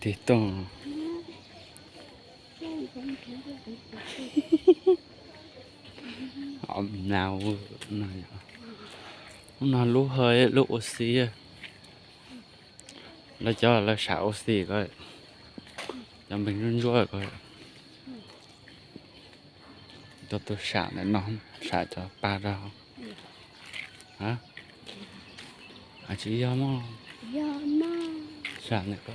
Tig tuaj. Ub no lub hawv lub ua xi. Lawv cov lawv sam ua xi ko, cov npeeg ntsuab ntsuab ko. Tuaj tuaj sam ntawm no, sam cov pa rau. Tsis yog mog. Sam ntawm ko.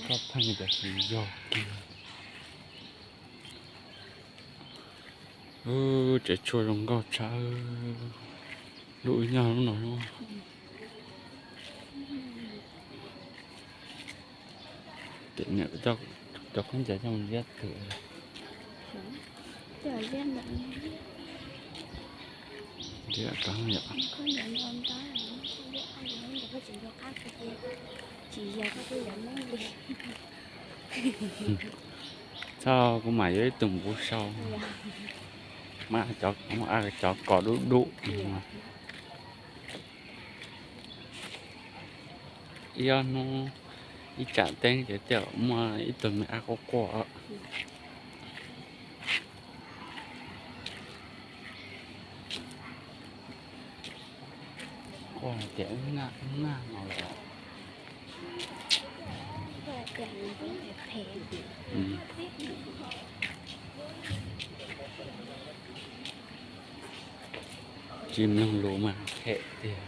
Koj pheej tias tsis yog kiag. Tsev tshuaj zoo nkauj tshaj. Lub wb nyob lub no. Ces niam cov khaub ncaws coj mus ziab twm. Ziab rov yom. Txhob, kuv mam yuav ib tug npuv sau. Mas cov kom dub dub. Ib ob hnub ib tsam teb ces tej zaum muaj ib tug me ab quaj quaj. Quaj hais tias wb naj no los. Tsis mloog lus mas phem tiag.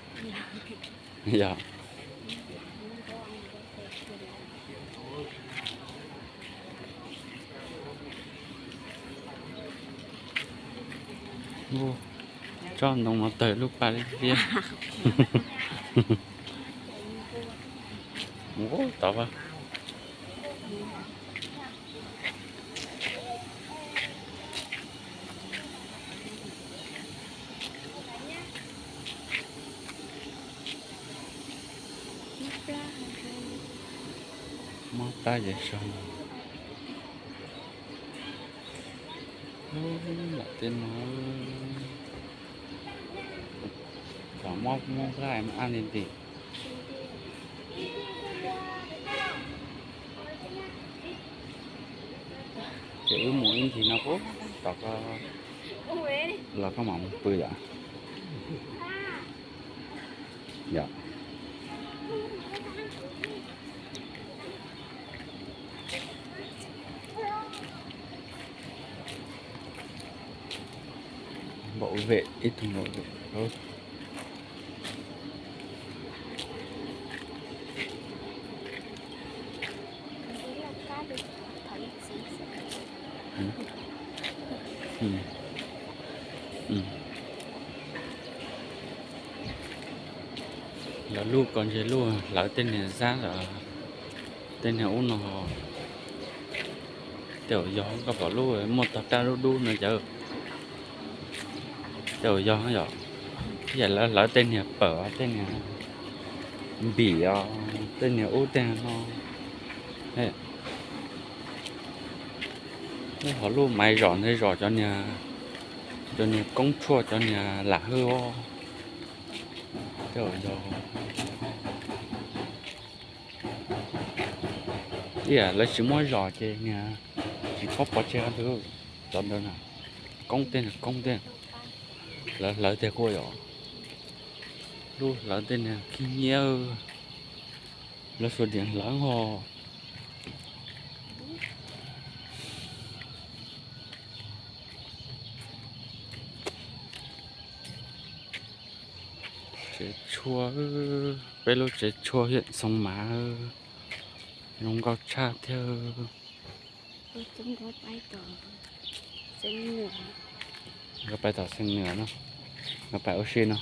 Yog. Tsob ntoo no tawg lub pa liab liab. Mus tod. Mob plab ces sau. Lam tej no, cov mob mob plab mas ab li nti. Ces wb mus ib ncig no puag tom ko los koj mam mus pw yom. Yom. Bảo vệ, ib tug bảo vệ. Lawv luj ko ntshe luj hlawv tej niag zab, tej niag ub no, tej zaum yog koj pom lub muaj tog rab dub dub no cawv. Tej zaum yog yom, yam lawv hlawv tej niag pawg, tej niag npim os, tej niag ub tej no. Lub hauv lub maiv zom ntawd zom cov niag, cov niag koob tshuaj cov niag lam hwj os. Tej zaum yog, ib yam lawv tsis muab zom ces niag tsis paub pov tseg qhov twg. Cov ntawd na, koob tej niag koob tej, lawv hlawv tej kuj yom, lub hlawv tej niag khib nyiab, lawv xuas diam hlawv ho. Tsev tshuaj, peb lub tsev tshuaj hiam Xoo Mav, zoo nkauj tshaj thiab. Nkawd pais tom xeev nwm no, nkawd pais ua si no,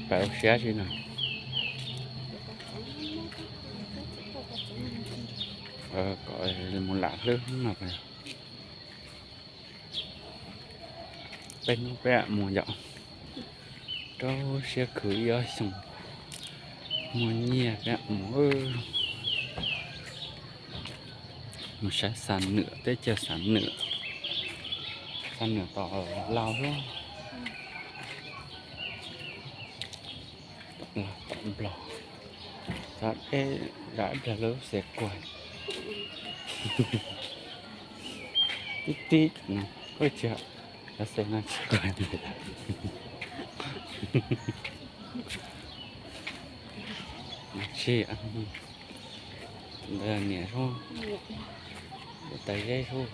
pais ua siab si no. Kom mus lam hlwb no. Peb hnub peb mus yom, rau siab khwv ib ob xyoos, muaj nyiaj peb mus. Mus saib Xam Nwm, teb chaws Xam Nwm. Xam Nwm tom Laus thiab. Tom Laus tom Nplog. Cov dej zam dab laug lub xes kuag. Tib tib no, ua cas cov xes no tsis kuag li. Tsis, ntawd niam zoo, tais zeb zoo.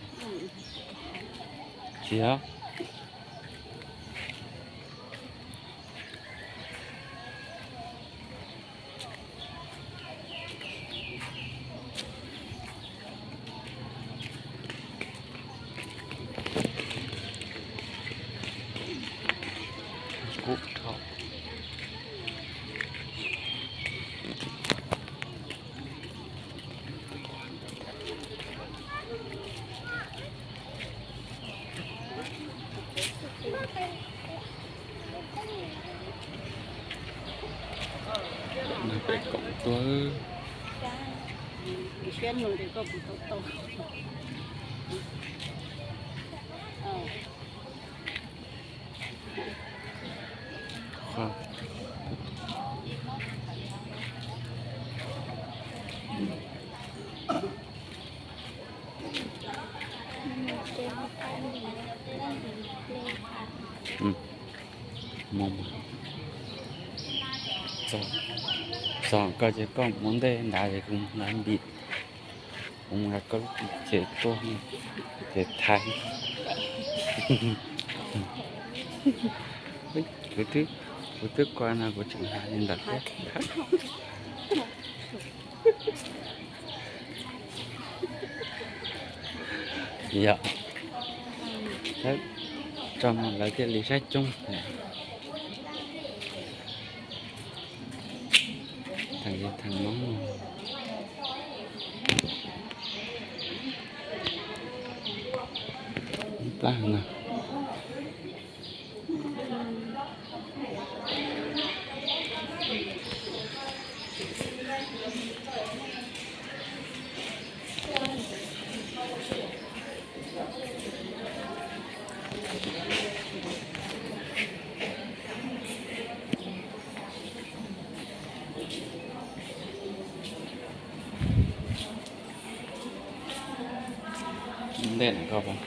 Tsis yog. Kub dhau. Peb koom tuaj. Mus, txog koj ces koj mus ntej ntawd es kuv mus nram ntim. Kuv mus nrog koj lub cev tuaj, cev Thaib. Kuv twb, kuv twb qua no kuv tseem hais li ntawd thiab. Yog, tso no lawv thiaj li saib coob. Theem, theem Hmoob plab no. Ntej no koj pom.